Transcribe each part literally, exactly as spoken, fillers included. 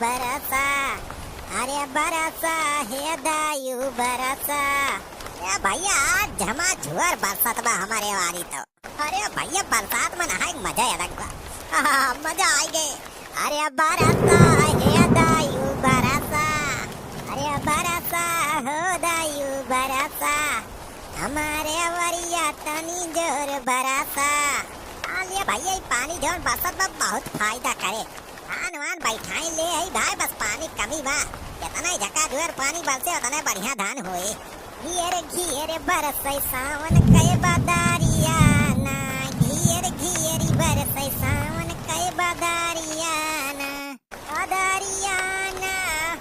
बरसा, अरे बरसा, हे दायु बरसा। ए भैया, आज झमाझुअर बरसत बा हमरे वारी तो। अरे भैया, बरसात में नहाए के मजा अलग बा। आहा, मजा आइ गए। अरे बरसा, हे दायु बरसा, अरे बरसा, हो दायु बरसा, हमरे वरिया तनी जोर बरसा। हाँ ले भैया, ई पानी जौन बरसत बा, बहुत फायदा करे। धान वान बैठाई ले है भाई, बस पानी कमी बा। जितना ही झकाझुअर पानी बरसे, उतने बढ़िया धान होए। घियर घियर बरसै सावन कै बदरिया ना, घियर घियर बरसै सावन कै बदरिया ना, बदरिया ना,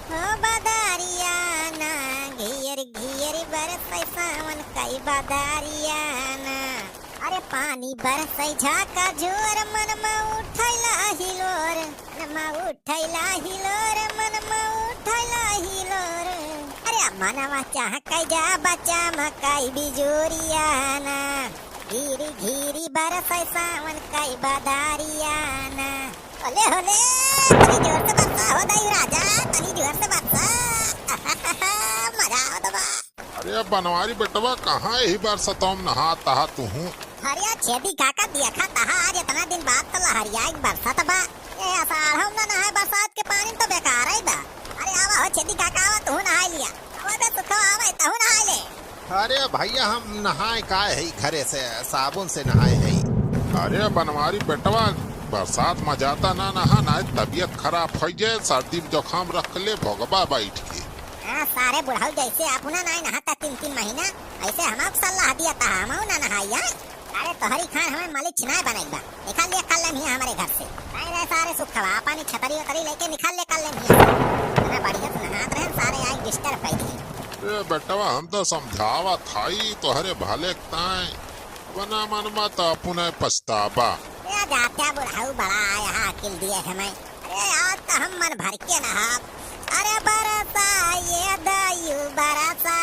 हो बदरिया ना, घियर घियर बरसै सावन कै बदरिया ना। अरे पानी बरसै झाका झोर, मन मा उठैला हिलोर, मन मा उठैला हिलोर, मन मा उठैला हिलोर। अरे मनवा चहकै जा बच्चा मकई बिजुरिया ना, घिरी घिरी बरसै सावन कै बदरिया ना। होले होले, तनी जोर से बरसा हो दाई राजा, तनी जोर से बरसा। मजा आवत बा। अरे बनवारी बेटवा, कहाँ यही बरसतवा में नहात हा तुहूँ? अरे छेदी काका, देखा तहा आज इतना दिन बाद तो लहरिया एक बरसत बा। ए आषाढ़ में नहाए, बरसात के पानी में तो बेकार ही बा। अरे आवा हो छेदी काका, आवा तू नहाए लिया। आवा बे सुखवा, आवा तहू नहाए ले। अरे भैया, हम नहाए का है घरे से, साबुन से नहाए है। अरे बनवारी बेटवा, बरसात में जाता ना नहा, ना तबीयत खराब हो जाए, सर्दी में जुकाम रख ले भोगबा बैठ के। हाँ, सारे बुढ़ऊ जैसे अपना नाई नहाता तीन तीन महीना, ऐसे हमको सलाह दिया था, हमहू ना नहाई, हाँ? अरे तोहरी खान हमें मालिक छिनाए बनाई बा, निकाल ले कर ले मियाँ हमारे घर से। नहीं रे सारे सुखवा, पानी छतरी उतरी लेके निकाल ले कर ले मियाँ। इतना बढ़िया से नहात रहे, सारे आई disturb कर दिए। ए बेटवा, हम तो समझावत हई तोहरे भले के ताई, वरना मन मा तो अपने पछताबा। ए जात्या बुढ़ऊ बड़ा आया है, अकिल दिए हमें। अरे आज तो हम मन भर के नहाब। अरे बरसा ये दायु बरसा,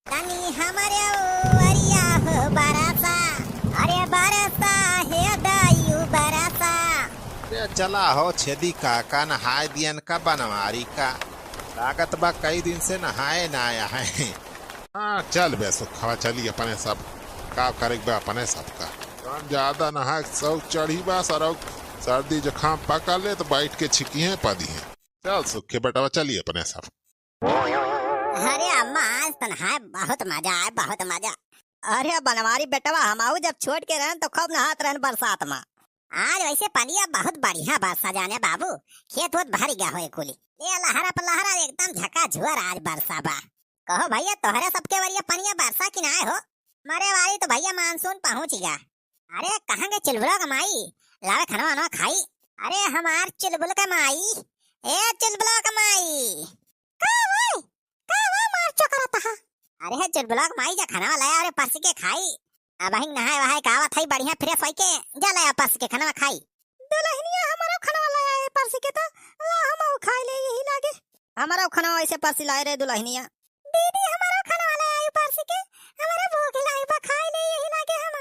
तनी हमरे ओरिया हो बरसा। अरे बरसा हे दायु बरसा। अरे चला हो छेदी काका, नहाए दियन का बनवारी का। लागत बा कई दिन से नहाए ना आया है। हाँ चल बे सुखवा, चली अपने सब का करे बा अपने सब का। हम ज्यादा नहाए के शौक चढ़ी बा सरौ, सर्दी जुकाम पकड़ ले तो बैठ के छिकी है पदी है। चल सुखे बेटवा, चली अपने सब। अरे अम्मा, आज तो नहाए बहुत मजा आए, बहुत मजा। अरे बनवारी बेटवा, हमहू जब छोट के रहन तो खूब नहात रहन बरसात मा। आज वैसे पनिया बहुत बढ़िया बरसा जाने बाबू, खेत वोत भर गया होए कुली। ए लहरा पर लहरा एकदम झकाझुअर आज बरसा बा। कहो भैया, तोहरे सबके वरिया पनिया बरसा कि नाय हो? मरे वाली तो भैया मानसून पहुँच गया। अरे कहाँ गए चुलबुला का माई? लावे खाना वाना खाई। अरे हमार चुलबुल का माई, ए चुलबुला का माई। का भाई? का वो मार चोकरा तहा? अरे हे चुलबुला का माई, जा खाना लाया, अरे परस के खाई। अब हिंग नहाए वहाए का आवत है बढ़िया fresh होई के, जा लाया परस के खाना खाई। दुलहिनिया हमारा खाना लाया है परस के, तो ला हम खाए ले यही लागे। हमारा खाना वैसे परस लाए रे दुलहिनिया। दीदी हमारा खाना लाया है परस के, हमारा भूख लागे बा, खाए ले यही लागे हम।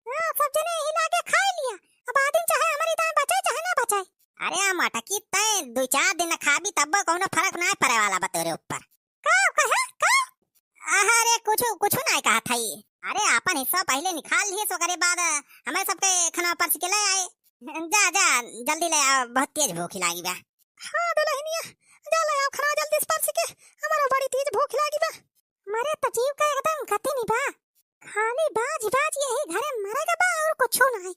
हाँ, सब जने यही लागे खाए लिया। अब आदिन चाहे हमारी दाएं बचाए चाहे ना बचाए। अरे आ मटकी, तैं दो चार दिन खाबी तब्बो कौनो फर्क ना पड़े वाला बा तोरे ऊपर। का कहे? का? अरे कुछ, कुछ ना कहा था ये। अरे अपन हिस्सा पहले निकाल लिए, सो करे बाद हमें सबके खाना परस के ले आए। जा, जा, जल्दी ले आओ, बहुत तेज भूख लागी बा। हाँ दुलहिनिया, जा ले आओ खाना जल्दी से परस के, हमारा बड़ी तेज भूख लागी बा। मरे तो जीव का एकदम गति नहीं बा। खाली बाज बाज यही घरे मरे के बा और कुछो नहीं।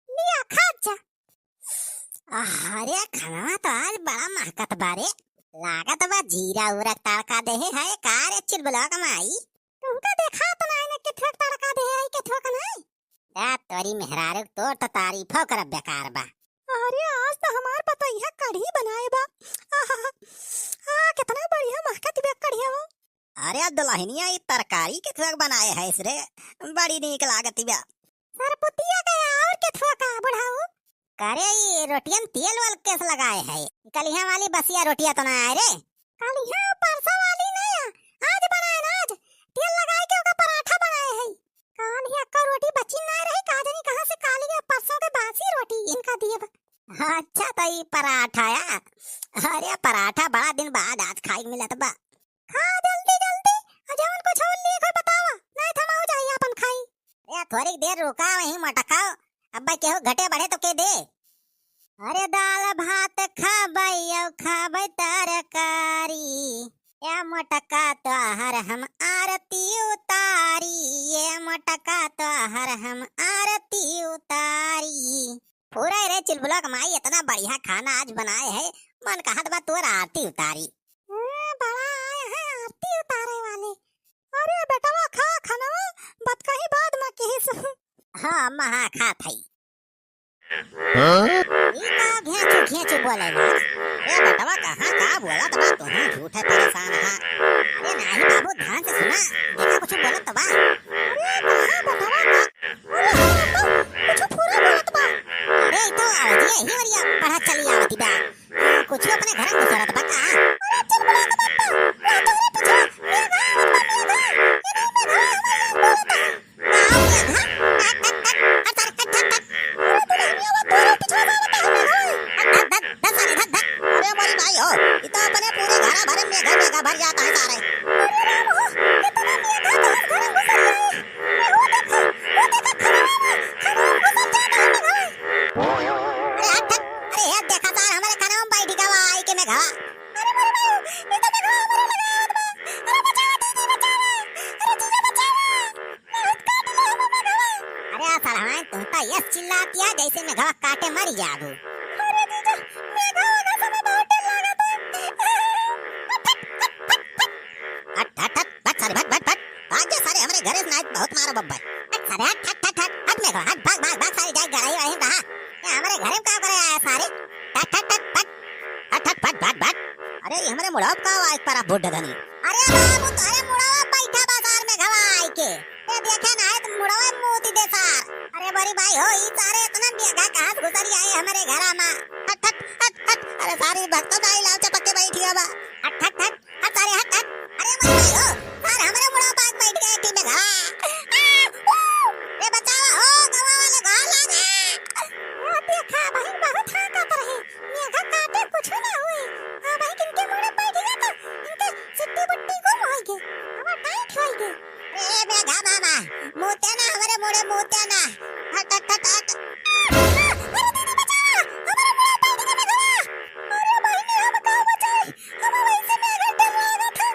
लिया खा जा। अरे खाना तो आज बड़ा महकत बा रे। लागत बा जीरा उरा तड़का देहे है का रे चुलबुला का माई? तुमका देखा तो नहीं ना किथुक तड़का देहे है किथुक नहीं। ए तोरी मेहरारू, तोर तो तारीफो करब बेकार बा। अरे आज तो हमार पतोहिया कढ़ी बनाए बा। आहा, आ कितना बढ़िया महकत बा कढ़िया वो। अरे दुलहिनिया, ई तरकारी के थुक बनाए है रे, बड़ी नीक लागत बा। सरपुतिया के और के थुक बुढ़ऊ। करे ई रोटियन तेल वाल केस लगाए है, कलिहा वाली बसिया रोटिया तो ना आए रे। कलिहा परसों वाली नहीं है, आज बनाए ना, आज तेल लगाए के ओकर पराठा बनाए है। काल ही अक्का रोटी बची ना रही, का जानी कहाँ से काल ही परसों के बासी रोटी इनका दिए बा। अच्छा, तो ई पराठा या? अरे, पराठा बड़ा दिन बाद आज खाई मिलत बा। खा जल्दी जल्दी, और जवन कुछ और लिए कोई बतावा, नहीं तो हम हो जाई आपन खाई। ए, थोड़ी देर रुका, वहीं मटकाओ, अब्बा केहू घटे बढ़े तो के दे। अरे दाल भात खाबै, औ खाबै तरकारी, ए मोटका तोहर हम आरती उतारी, ए मोटका तोहर हम आरती उतारी। पूरा रे चुलबुला के माई इतना बढ़िया खाना आज बनाए है, मन कहत बा तोर आरती उतारी। ए, बड़ा आए हैं आरती उतारे वाले। अरे बेटवा खा खानवा, बतकही बाद में किहिस। हाँ अम्मा, हाँ खात हई। हाँ? ई का घेंचू घेंचू बोले बा? ए बेटवा कहाँ का बोलत बा तू? झूठे परेशान हा। अरे नाही बाबू, ध्यान से सुना, देखा कुछ बोलत तो बा। अरे कहाँ बेटवा का? अरे हाँ तो कुछ पूरा बोलत बा। अरे ई तो आवाजिया ही वरिया पढ़ा चली आवती बा। हाँ, कुछ अपने घर में घुसरत बा का? अरे चुलबुला के बापा, वहाँ तोहरे पीछे मेघा आवत बा, मेघा। ए भाई मेघा, हमार नाम बोलत है। अरे मोरी माई हो, ई तो अपने पूरे घरा भरे में मेघा भर जाता है सारे। अरे राम हो, इतना मेघा तो हर घर में घुसर गए। अरे वो देखो, वो देखो, खनवा में, खनवा में घुसर जाता है मेघा। अरे हट, हट, अरे ये देखा सार, हमारे खनवा में बैठ गवा आई के मेघा। अरे मोरी माई हो, ई तो मेघा हमारे लगे आवत बा। अरे बचावा दीदी, बचावा। अरे जीजा बचावा। बहुत काट ले हमें मेघवा। अरे आ साला, तू तो यस चिल्लातिया जैसे मेघवा काटे मरी जाबू। अरे जीजा, मेघवा का समय बहुत डर लागत है। हट, हट, हट, भट सारे, भट, भट, भट। भाग जा सारे, हमरे घरे से नाइट बहुत मारो बब्बा। हट सारे, हट, हट, हट, हट, हट मेघवा, हट, भाग, भाग, भाग सारे, जाए गड़ाई वाले कहा। ये हमरे घरे में का करे आया सारे? हट, हट, हट, हट। हट, हट, भट, भट, भट। अरे, ये हमरे मुड़वा का आवाज पर आप बूढ़ धनी। अरे बाबू, तोहरे मुड़वा बैठा बाजार में घवा आई के। ए, देखे ना, है तो मुड़वा मूती दे सार। अरे बड़ी भाई हो, ई सारे इतना बेगा कहाँ से घुसरी आए हमरे घरा मा? हट, हट, हट, हट। अरे सारी भक्तों का इलाज चपक के बैठी है बा। हट, हट, हट, हट सारे, हट, हट। अरे बड़ी भाई हो, सार हमरे मुड़वा पास बैठ गए टीम में घवा। आ, ऊ, ए बचावा हो, गवा वाले घाव लागे। ओ देखा, बहिन बहुत हाँकत रहे। मेघा काटे कुछ ना होई। हाँ भाई, किनके मुड़े बैठ गया तो इनके सिट्टी बुट्टी गुम होई गे। हवा टाइट होई गे। ए मेघा मामा, मूते ना हमरे मुड़े, मूते ना। हट, हट, हट, हट। अरे दीदी बचावा, हमरे मुड़े बैठ गया मेघवा। अरे बहिनी, हम का बचाई? हम वैसे मेघा डर लागत है।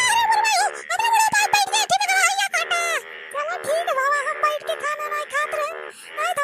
अरे बुढ़वा हो, हमरे मुड़े बैठ गया, ठीक है, भैया काटा। चलो ठीक है बाबा, हम बैठ के खाना नहीं खात रहे। नहीं तो